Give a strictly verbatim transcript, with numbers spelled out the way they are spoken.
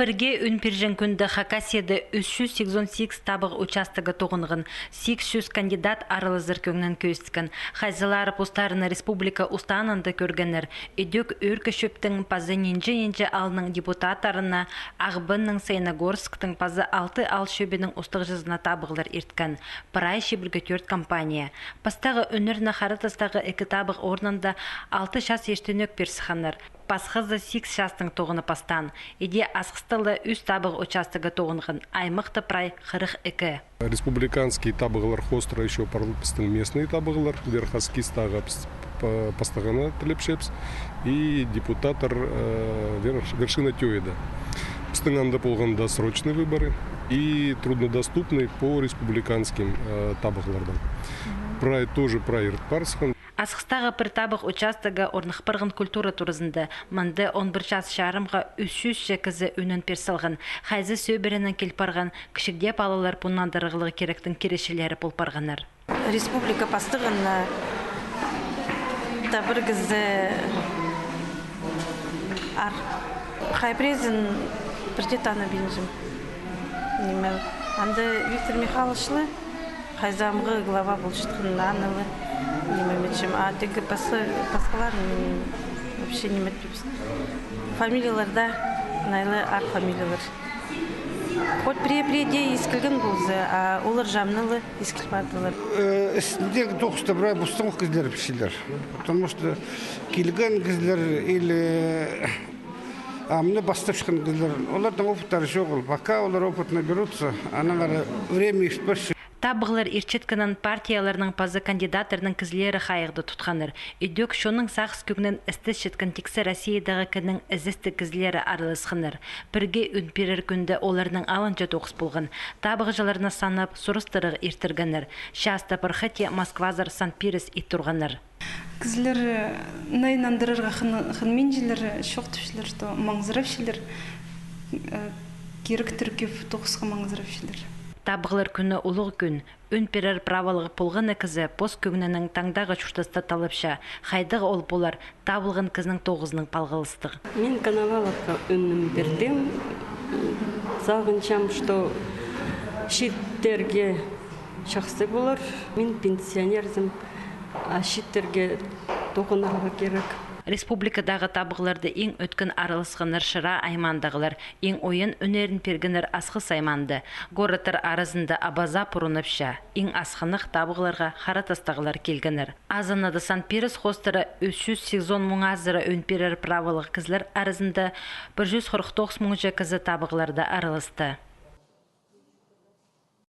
Пірге ӱн пирҷең кӱнде Хакасияда ӱс чӱс сигізон сигіс табығ участогы тоғынған, сигіс чӱс кандидат аралазар кӧңнін кӧзіткен. Хайзылары постарын республика устағында кӧргеннер. Идӧк Ӧӧркі Чӧптің паза Нинҷі-Нинҷі аалның депутаттарына, Ағбанның, Саяногорсктың паза алты аал чӧбінің устағҷызына табығлар ирткен. Прай чибіргі тӧрт компания. Пастағы ӱннерні хара тастағы ікі табығ орнында алты час иртенӧк пир сыхханнар. Пасхазы сигіс частаң тоғынып пастаан. Иди Асхыста ла ӱс табығ участогы тоғынған, аймахта прай хырых ікі. Республиканский табығлар хоостыра ещё пар пістің местный табығлар. Верхоскистағы піс па-, пастағына тілепчебіс. И депутаттар, э, верш-, Вершина Тёида. Пістің анда полған досрочный выборы и труднодоступный по республиканским, э, табығлардаң. Прай тоже прай ирт парысхан. Асхыстағы пір табығ участогы орных парған культура туразында. Мында он пір час чарымға ӱс чӱс че кізі ӱнін пир салған. Хайзы сӧбіренең кил парған, кічігде палалар пу нандырығлығ киректің киречілері пол парғаннар. Республика пастығына табырғызы ар. Хай пірезін пірде таныбинчам. Ниме, анда Виктор Михайлович ла, хайзы амғы глава полчатхан, аны ла ниме итчем. А тігі пасха-, пасхаларын вообще ниме итпеебіс. Фамилияларда найлы ар фамилиялар. Хоть пірее-пірееде искілген полза, а олар чамны ла искіл пардылар. Э, істіндегі тоғыста прай постың кізілер пілчелер. Потому что килген кізілер или, а, мына пастапчатхан кізілер, оларның опыттары чоғыл. Пока олар опыт наберутся, анаң ары время истіп парча. Табығлар иртчеткеннең партияларның паза кандидаттарның кізілері хайығда тутханнар. Идӧк чонның сағыс кӧңнін істесчеткен тиксі Россиядағы кіннің ізестіг кізілері араласханнар. Пірге ӱн пирер кӱнде оларның алынҷа тоғыс полған. Табығҷыларны санап, сурастырығ иртіргеннер. Часта пір хати Москвазар Санкт-Пирес ит турғаннар. Кізілер, э, най нандырарға хын-, хынминчелер, чоохтапчалар, что маңзырапчалар, э, кирек тіркеп тоғысха маңзырапчалар. Табығлар кӱні улуғ кӱн. Ӱн пирер праволығ полған на кізі пос кӧңнінең таңдағы чуртаста талапча, хайдағ ол полар, табылған кізінің тоғызынаң палғалыстығ. Мин Коноваловха ӱнім пирдім. Сағынчам, что чииттерге чахсы полар. Мин пенсионерзім, а чииттерге тоғынарға кирек. Республикадағы табығларда иң ӧткін араласханнар Шира аймаандағылар, иң ойын ӱннерін пиргеннер Асхыс аймаанда. Городтар аразында абаза пурунапча, иң асхынах табығларға хара тастағылар килгеннер. Азанада Санкт-Пирес хоостыра ӱс чӱс сигізон муң азыра ӱн пирер праволығ кізілер аразында пір чӱс хырых тоғыс муңҷа кізі табығларда араласты.